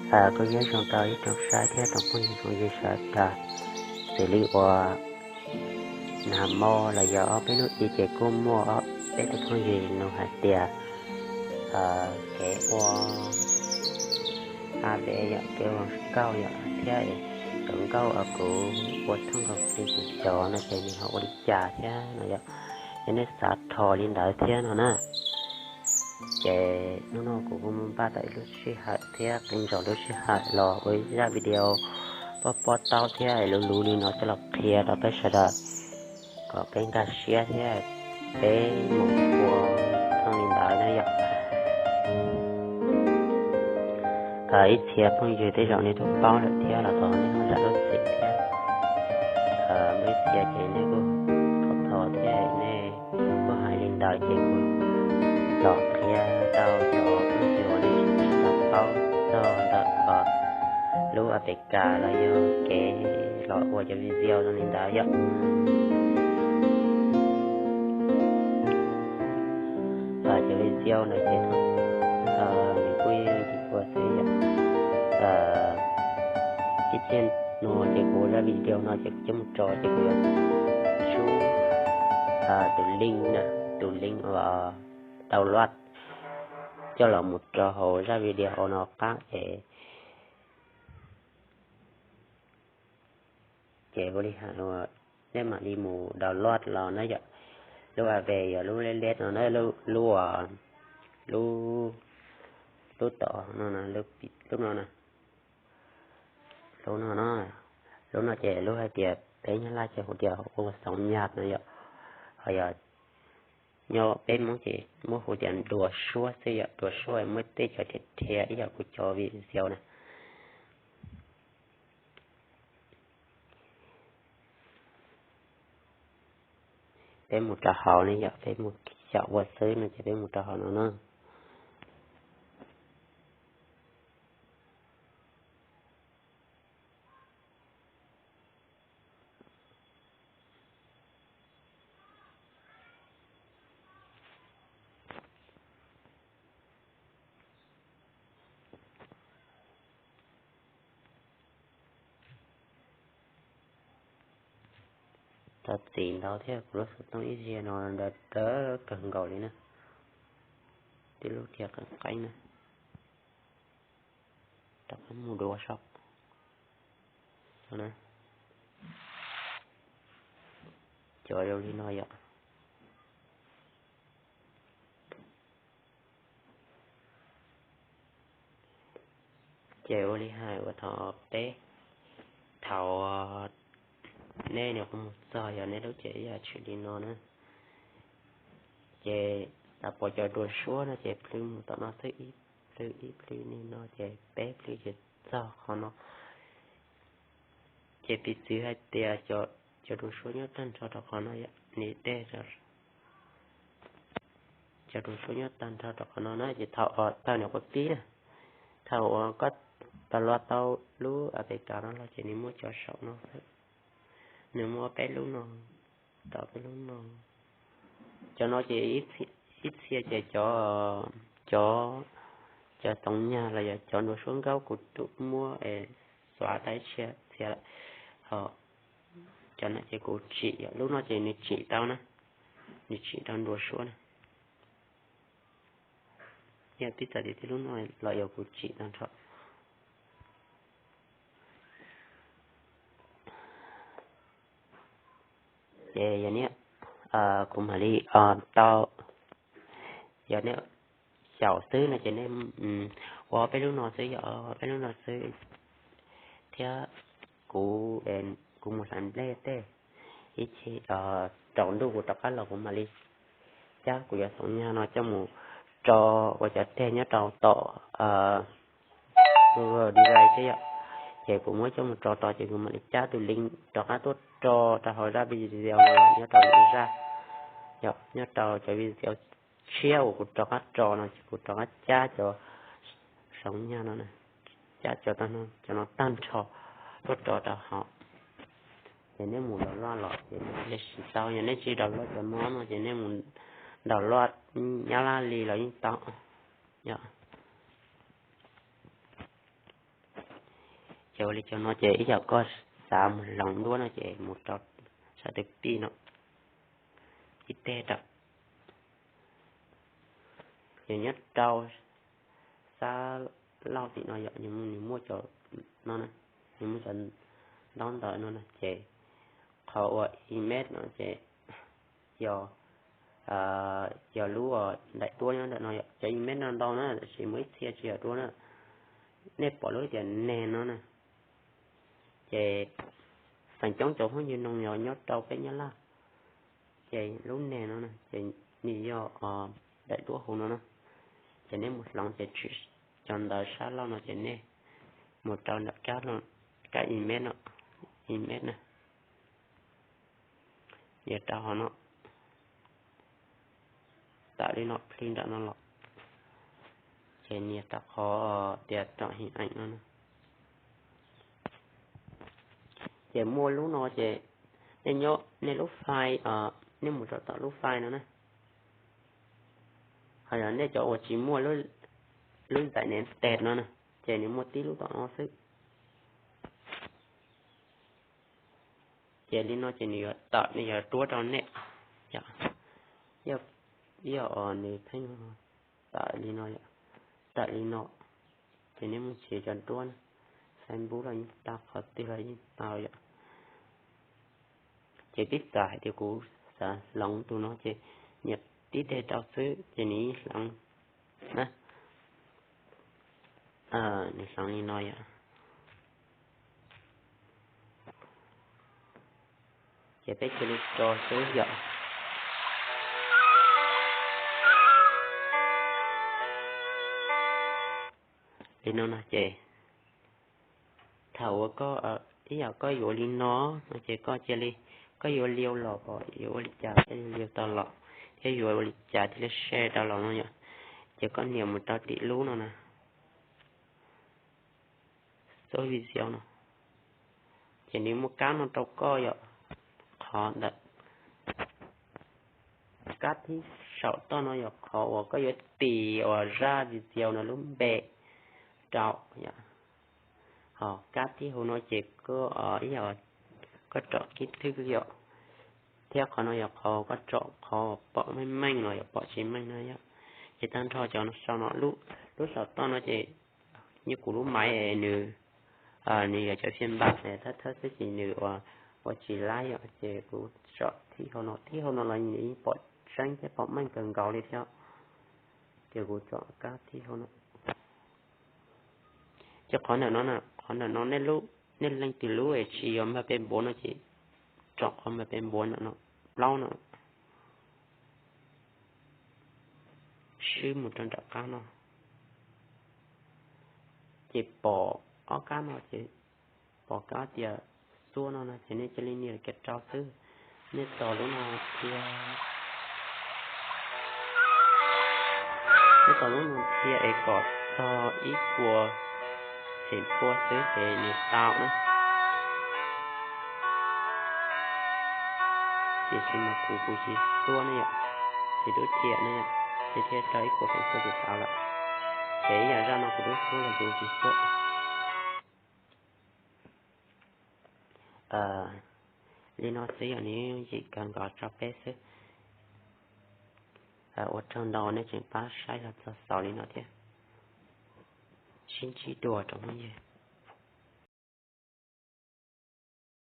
Kuj nyob zoo rau ib tsoom saib thiab tsoom phooj ywg tsoom ywg sawv daws. Xws li uas nag hmo los yog ob peb hnub ib ces kuj muaj ob peb tug phooj ywg nug hais tias kev ua a ve yom, kev ua nkauj yom, thiab cov nkauj uas kuv ua thooj nkaus li kuv cov no ces nws ho ua li cas thiab no yom. Yog nej xav rho li ntawd thiab no na, ces hnub no kuv kuj muaj npaj tau ib lub sij hawm thiab qee zaus lub sij hawm los ua ib zaj video poj pob taub thiab luv luv li no coj los qhia rau peb sawv daws kom peb nkag siab thiab peb mus ua thooj li ntawd na yom. Ib txhia phooj ywg tej zaum nej twb paub lawm thiab los thov nej ho zam lub txim thiab. Muaj ib txhia ces nej kuj thov thov thiab nej kuj hais li ntawd ces kuv los qhia rau cov phooj ywg uas nej tsis tau paub txog ntawm lub a pes kas los yog kev los ua cov video zoo li ntawd yom. Cov video ntawd ces nws kuj yeej tsis ua xwb yom. Ib pliag no ces kuv ua zaj video no ces kuv coj mus tso ces kuv yuav tsub tus link na, tus link uas download coj los mus rau hauv zaj video no qab es ces ua li hais uas nej mam li mus download los na yom. Lub a ve yog lub leb leb no na, lub, lub, lub tom no, lub no na, lub no no, lub no ces lub hais tias peb Nyab Laj ces hu tias ua xoov nyas no yom. Ho yog nyob peb Hmoob ces muab hu tias nruas suab xwb yom, nruas suab muab tej cov dhia dhia ib yam kuv cov video na. Peb mus rau hauv ne yom, peb mus xyaum ua xwb no ces peb mus rau hauv no na. Tau txim ntau thiab, kuv lub xov tooj ib zaug no dawb dawb kawg nkaus li na. Tib lub dhia qeeb qeeb na. Rov qab mus dua saum no na. Cov zoo li no yom. Ces ua li hais uas thaum peb, thaum nej nyuam qhuav mus txog yog nej lub cev ib yam tshwm li no na. Ces xav pom cov nruas suab no ces plhws mus tom no xwb, ib plhws ib plhws li no ces peb plhws ces txog qhov no. Ces piv txwv hais tias cov nruas suab nyob tag nrho rau qhov no, nws dej, cov nruas suab nyob tag nrho rau qhov no na, ces thaum uas tawg nyuam qhuav pib na, thaum uas koj download tau lub a pes kas no los ces nws muaj cov saum no xwb, nws muaj peb lub no, rau peb lub no. Cov no ces ib txhia ces cov, cov, cov xoov nyas los yog cov nruas suab nkaub kuv tus muab es xuav tau ib txhia lawm. Ho cov no ces kuv tsim, lub no ces nws tsim tau na, nws tsim tau nruas suab na. Yog tib txawm tias tib lub no los yog kuv tsim tag nrho. Ces yog niam, kuv mam li tau, yog nej xyaum xwb no ces nej ua peb lub no xwb, yog peb lub no xwb. Thiab kuv, kuv mus hlais nplej tej, ib chim tsaus ntuj kuv rov qab los kuv mam li cab kuv cov xoov nyas no coj mus tso ua cov teg nyob rau tom Google Drive thiab yom. Ces kuv muab coj mus tso rau ces kuv mam li cab tus link rov qab tuaj tso rau hauv zaj video no nyob rau lwm zaj, yog nyob rau cov video tshiab uas kuv rov qab tso no ces kuv rov qab cab cov xoov nyas no, cab cov, cov no tag nrho tuaj tso rau hauv. Ces nej mus download los ces nej siv tau, yog nej tsis download cov no no ces nej mus download Nyab Laj li los yeej tau, yog. Ces ua li cas no ces ib yam koj xav mus hloov duab no ces mus rau sab tus pij no, ib teg rau. Ces nyob rau sab laug tim no yom, nws muaj cov no na, nws muaj cov ntaub ntawv no na ces qhov uas email no ces yog, yog lub uas daim duab nyob ntawm no yom. Cov email no ntau na, tab sis muaj ib txhia tsis yog duab na. Nej pom lub tias neg no na, ces feem coob cov phooj ywg noog yog nyob rau peb Nyab Laj, ces lub neg no na ces nws yog daim duab hauv no na. Ces nej mus hloov ces tshwm cov ntawv sab laug no ces nej mus rau ntawm kab email no, email na, nias rau hauv no, tawm li no plhis nram no los, ces nias rau qhov tias tsom him eem no na. Ces muaj lub no ces nej nyob nej lub file, nej mus rau tom lub file no na. Ho yog nej cov uas tsis muaj lub ntxim ntev no na, ces nws muaj tib lub tom no xwb. Ces li no ces nws yuav tawm, nws yuav duab rau nej. Yog, yog os, nws pheej tawm li no, tawm li no, ces nej mus nrhiav cov duab na, Facebook los yeej tau, qhov twg los yeej tau yom. Ces pib txav hais tias kuv xav hloov tus no ces nias tib teg rau xwb ces nws yeej hloov na. Nws hloov li no yom. Ces peb cia li tso xwb yom. Li no no ces thaum uas koj, ib yam koj yuav li no no ces koj cia li, koj yuav liu los pom yuav ua li cas thiaj li liu tau los, thiab yuav ua li cas thiaj li share tau los no yom. Ces koj nias mus rau tim lub no na, xub video no, ces nws muaj kab no rau koj yom. Qhov ntawm kab thib saum toj no yog qhov uas koj yuav tis uas zaj video no lub npe rau yom. Ho kab thib hauv no ces koj, ib yam koj tsom kib thwb yom, thiab qhov no yog qhov koj tsom qhov pom meej meej los yog pom tsis meej no yom. Ces tag nrho cov no sau no, lub saum toj no ces, nyob kuv lub maiv es nws, nws yog cov phiaj npab es thawj thawj xwb ces nws ua tsis laib yom, ces kuv tsom thib hauv no, thib hauv no los nws yeej pom tseeb thiab pom meej kawg nkaus li thiab. Ces kuv tsom kab thib hauv no. Ces qhov ntawm no, qhov ntawm no nej leej twg lub es tsis yog npawg peb npuav no ces tsom qhov npawg peb npuav ntawm no, plaub no, swb mus rau nram qab no, ces pom ob kab no ces pom kab tias xuab no no ces nej cia li nias kiag rau xwb. Nej tos lub no thiab, nej tos lub no thiab es kom txog ib puas feem pua xwb ces nws tau na. Tiam sis mas kuv, kuv tsis xuab ne yom, tsis tub thiam ne yom, ces thiaj tau ib puas feem pua ces tau lawm. Ces ib yam zaj no kuv tub xuab los kuv tsis xuab. Li no xwb yog nws yim kawg nkaus rau peb xwb. Ua tsaug ntau nej tseem pab saib los txog xaus li no thiab. Sib ntsib dua rau phooj ywg.